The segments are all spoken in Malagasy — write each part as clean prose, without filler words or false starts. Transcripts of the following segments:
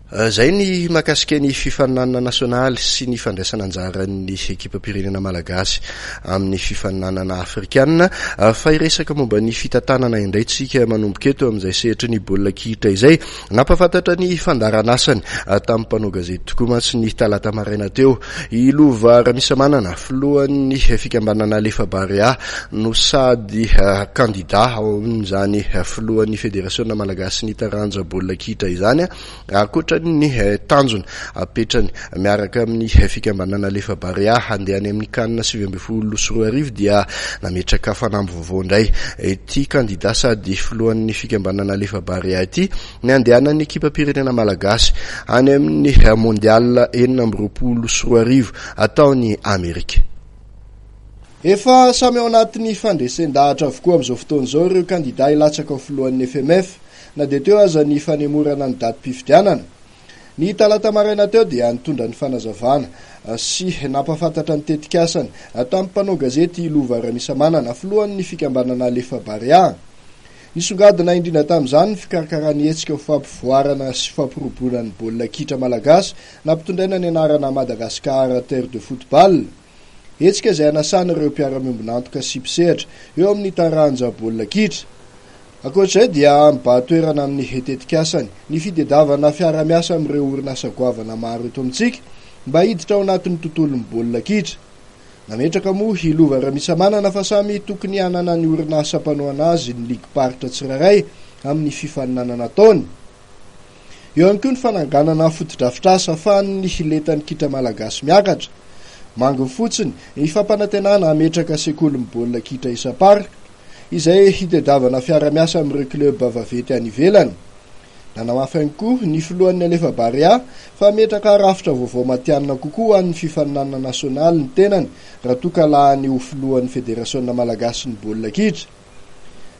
Izay ny mahakasika ny fifaninanana nasionaly sy ny fandraisana anjaran'ny ekipam-pirenena malagasy amin'ny fifaninanana afrikanina. Fa hiresaka momba ny fitantanana indray tsika manomboka eto amin'izay sehatry ny baolina kitra izay. Nampahafantatra ny fandaharanasany tamin'ny mpanao gazety tokoa mantsy ny talata maraina teo i Lova Ramisamanana, filohan'ny fikambanana Alefa Barea no sady kandida ao amin'izany filohan'ny federasiona malagasy ny taranja baolina kitra izany. Ankoatra ny tanjona apetrany miaraka amin'ny fikambanana Alefa Barea handeha any amin'ny Can 2019 dia nametraka fanamby vaovao indray ity kandida sady filohan'ny fikambanana Alefa Barea ity ny handehanan'ny ekipam-pirenena malagasy any amin'ny Mondial 2026 ataon'i Amerika. Efa samy ao anatin'ny fandresen-dahatra avokoa amin'izao fotoana izao ireo kandida hilatsaka ho filohan'ny FMF na dia teo aza ny fanemorana ny datim-pifidianana. Ny talata maraina teo dia nitondra ny fanazavana sy nampahafantatra ny tetikasany tamin'ny mpanao gazety i Lova Ramisamanana, filohan'ny fikambanana Alefa Barea. Nisongadina indrindra tamin'izany ny fikarakarany hetsika ho fampivoarana sy fampiroboroana ny baolina kitra malagasy nampitondraina ny anarana Madagascar Terre de Football. Hetsika izay hanasana ireo mpiara-miombon'antoka sy mpisehatra eo amin'ny taranja baolina kitra. Ankoatra izay dia mibahan-toerana amin'ny tetikasany ny fitedavana fiara-miasa amin'ireo orinasa goavana maro eto amintsika mba hiditra ao anatin'ny tontolon'ny baolina kitra. Nametraka moa i Lova Ramisamanana fa samy tokony hanana ny orinasa mpanohana azy ny ligim-paritra tsirairay amin'ny fifaninanana ataony. Eo ihany koa ny fananganana fotodrafitrasa ahafahan'ny lentan'ny kitra malagasy miakatra. Manginy fotsiny ny fampanantenana hametraka sekolin'ny baolina kitra isam-paritra, izay hitadiavana fiara-miasa amin'ireo club vaventy any ivelany. Nanamafy ihany koa ny filohan'ny Alefa Barea fa hametraka rafitra vaovao matihanina kokoa ho an'ny fifaninanana nasionaly ny tenany raha toa ka lany ho filohan'ny federasiona malagasin'ny baolina kitra.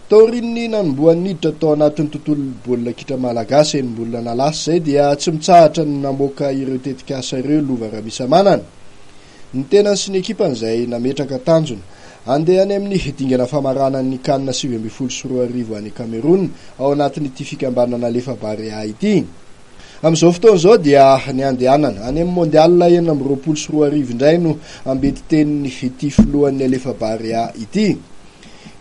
Taorian'ny nanombohany niditra tao anatin'ny tontolon'ny baolina kitra malagasy enim-bolana lasa izay dia tsy mitsahatra ny namoaka ireo tetikasa ireo Lova Ramisamanana. Ny tenany sy ny ekipany izay nametraka tanjona handeha any amin'ny dingana famaranan'ny Can 2019 any Cameroun ao anatin'ity fikambanana Alefa Barea ity. Amin'izao fotoana izao dia ny handehanana any amin'ny Mondial 2026 indray no ambetitenin'ity filohan'ny Alefa Barea ity.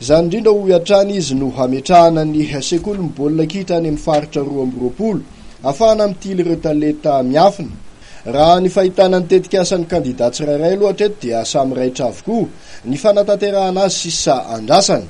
Izany indrindra hoy hatrany izy no hametrahana ny sekolin'ny baolina kitra any amin'ny faritra 22 ahafahana mitily ireo talenta miafina. Raha ny fahitana ny tetikasan'ny kandida tsirairay aloha hatreto dia samy raitra avokoa, ny fanatanterahana azy sisa andrasana.